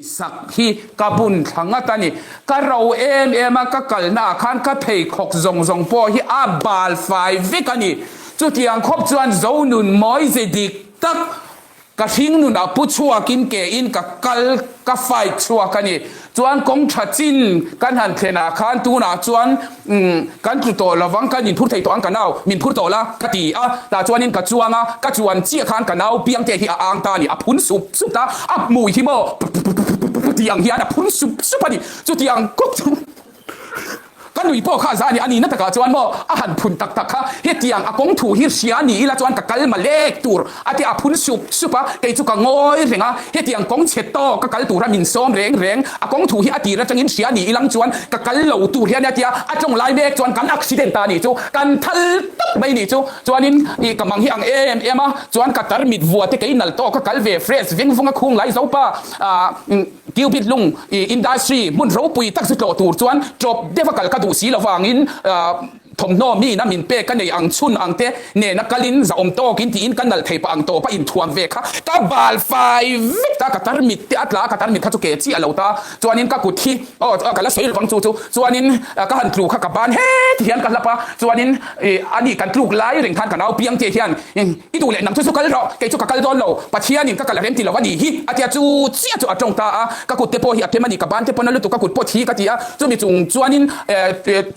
Sak hi ka bun thla ngat a ni. Ka ro em em a, ka kalna ah khan ka pheikhawk zawng zawng pawh hi a bal fai vek a ni. Chutiang khawp chuan Zonun mawi ze dik tak ka hringnun ah pu chhuakin ke in ka kal ka fight chhuak a ni. Chuan kawng tha chin kan han thlen ah khan tunah chuan Umm, kan tlu tawh lovang, kan inphur thei tawh ang ka nau, min phur tawh la, ka ti a, tah chuanin ka chuang a, ka chuan chiah khan ka nau piangte hi a ang ta a ni, a phun sup sup ta, a hmui hi maw pu tih ang hian a phun sup sup a ni, chutiang kawp chu ka nui pawh kha a za a ni, a nihna takah chuan maw a han phun tak tak kha, hetiang a kawng thu hi hria ni ila chuan ka kal malek tur a ti a phun sup sup a, kei chu ka ngawi reng a, hetiang kawng chhe tawk ka kal tura min sawm reng reng, a kawng thu hi a tir atangin hria ni ilang chuan ka kal lo tur hian a tia, a tawng lai mek chuan kan accident ta nih chu, kan thal tawp mai nih chu, chuanin ih ka mang hi ang em em a, chuan ka tarmit vua te kei nal tawk ka kal ve fresh veng vung a khung lai zo pa ah cubit lung ih industry hmun ropui tak zu tlawh tur chuan tawp deuh a kal ka duh si lovangin ah. Thawmhnaw mi ina min pek ka nei ang chhun ang te nena kalin zahawm tawkin tiin ka nalh thei pah ang tawp a inthuam ve kha ka bal fai vek ta ka tarmit te a tla a ka tarmit kha chu ke chiah lo ta chuanin ka kut hi aw ka la sawi lovang chu chu chuanin ka han tlu kha ka ban heti hian ka hlap a chuanin ih ani kan tluk lai reng khan ka nau piang te hian i duh leh nang chu chu kal rawh kei chu ka kal dawn lo Pathianin ka kal a rem ti lo a nih hi a tia chu chiah chu a tawng ta a ka kut te pawh hi a phem a ni ka ban te pawn a lutuk ka kut pawh thi ka ti a chumi chung chuanin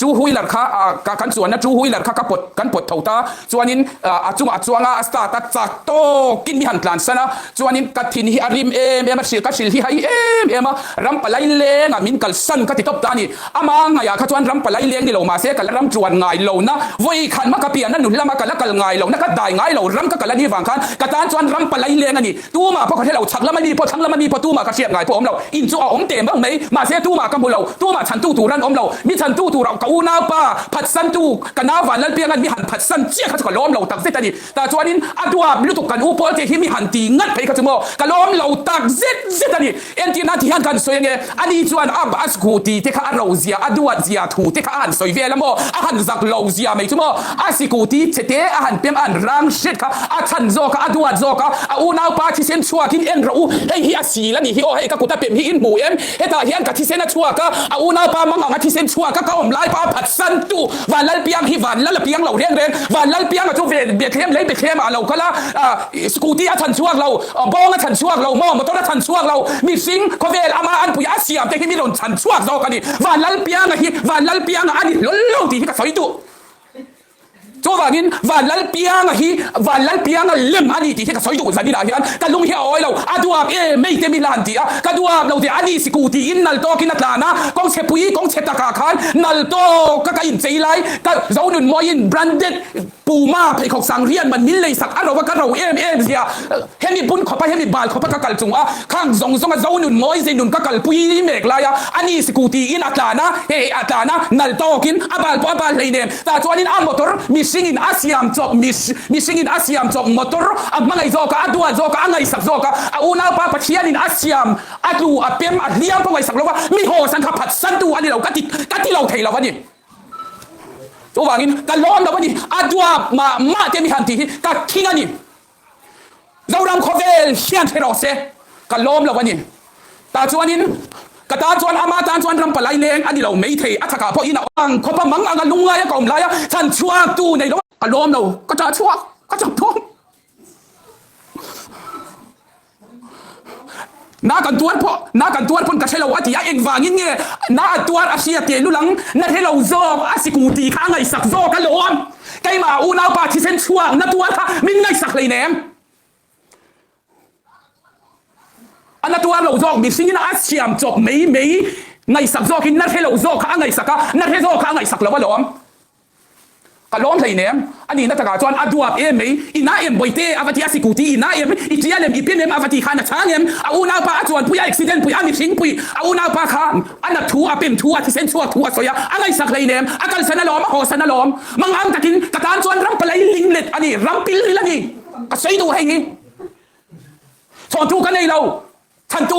Two wheeler kha kan chuanna two wheeler kha ka pawt kan pawt tho ta chuanin a chungah a chuang a a start a chak tawkin mi han tlan san a chuanin ka thin hi a rim em em a hrilh ka hrilh hi hai em em a ram palai lengah min kalsan ka ti tawp ta a ni ama ngaihah kha chuan ram palai leng ni lo mahse ka la ram chuan ngai lo na vawi khat hma ka pianna nun lama ka la kal ngai lo na ka dai ngai lo ram ka kal a nih vang khan ka tan chuan ram palai leng a ni. Tumah pawh ka hre lo, chhak lama mi pawh, thlang lama mi pawh tumah ka hriat ngai pawh awm lo. In chu a awm teh meuh mai, mahse tumah ka hmu lo, tumah chhantu tur an awm lo. Mi chhantu tur ka unaupa phatsantu ka nau Vanlalpianga'n mi han phatsan chiah kha chu ka lawm lo tak zet a ni. Tah chuanin a duap lutuk kan u Pawlte hi mi han ti ngat phei kha chu maw ka lawm lo tak zet zet a ni. Entir nan ti hian kan sawi ange, ani chuan a a scooty te kha a ro zia, a duat zia thu te kha a han sawi vel a maw, a han zak lo zia mai chu maw, a scooty chhe te a han pem a han rang hret kha a chhan zawk a, a duat zawk a, a unaupa thisen chhuakin en rawh u, hei hi a sil a nih hi aw, hei ka kut a pem hi in hmu em, hetah hian ka thisen a chhuak a, a unaupa mang anga thisen chhuak a ka awm lai pa phatsan tu Vanlalpiang hi Vanlal a piang lo reng reng, Vanlalpianga chu ve Bethlehem lei Bethlehem ah a lo kal a, Scooty a chhan chhuak lo, bawng a chhan chhuak lo maw, motor a chhan chhuak lo, mihring khawvel ama an pui a siam te hi mi rawn chhan chhuak zawk a ni. Vanlalpianga hi Vanlalpianga a ni hlawl lo tih hi ka sawi duh. Chuvangin Vanlalpianga hi Vanlalpianga lem a ni tih hi ka sawi duh zaninah hian ka lung hi a awi lo, a duap e mei te mi hlan ti a, ka duap lo tih a ni scooty in nal tawkin a tlan a, kawng chhe pui kawng chhe takah khan nal tawka ka inchei lai ka Zonunmawiin branded Puma pheikhawk sang rian man min lei sak a ro a ka ro em em zia hemi bun khawpa hemi bal khawpa ka kal chung a khang zawng zawng a zo nun ngawi zai nun ka kal pui mek lai a ani scooty in a tlan a hei a tlan a nal tawk in a bal pawh a bal hlei nem tah chuan in a motor mihring in a siam chawp mihring in a siam chawp motor a hmangaih zawk a a duat zawk a a ngaihsak zawk a a unaupa Pathian in a siam a tlu a pem a hliam pawh ngaihsak lo va mi haw san kha phatsan tu a ni lo ka ti ka ti lo thei lo a ni. Chuvangin ka lawm lo a ni, a duap mah mah te mi han tih hi ka thing a ni. Zoram khawvel hian hre rawh se, ka lawm lo a ni. Tah chuanin ka tan chuan ama tan chuan ram palai leng a ni lo mai thei, a chakah pawhin a awm ang khawpa mang anga lungngaia ka awm laia chhan chhuak tu nei lo. Ka lawm lo, ka ṭah chhuak, ka chak thawm. Na kan tuar pawh, na kan tuar pawn ka hre lo a ti a, engvangin nge na a tuar a hria teh lulang, na hre lo zawk a siku tih kha a ngaihsak zawk a lawm. Keimah unaupa thisen chhuak na tuar kha min ngaihsak hleinem. A na tuar lo zawk mihringin a siam chawp mai mai ngaihsak zawkin na hre lo zawk kha a ngaihsak a, na hre zawk kha a ngaihsak lo a lawm. Ka lawm hleinem, a nihna takah chuan a duap em mai, i na em bawihte a va ti a sikuti i na em, i tial em, i pem em a va ti khan a chhang em, a unaupa a chuanpui a accident pui a mihring pui, a unaupa kha a nat thu a pem thu a thisen chhuak thu a sawi a, a ngaihsak hleinem, a kalsan alawm a hawsan alawm, mangang takin ka tan chuan ram palai linglet a ni, ram pilril a ni, ka sawi duh hei hi chhawntu ka nei lo, chhantu.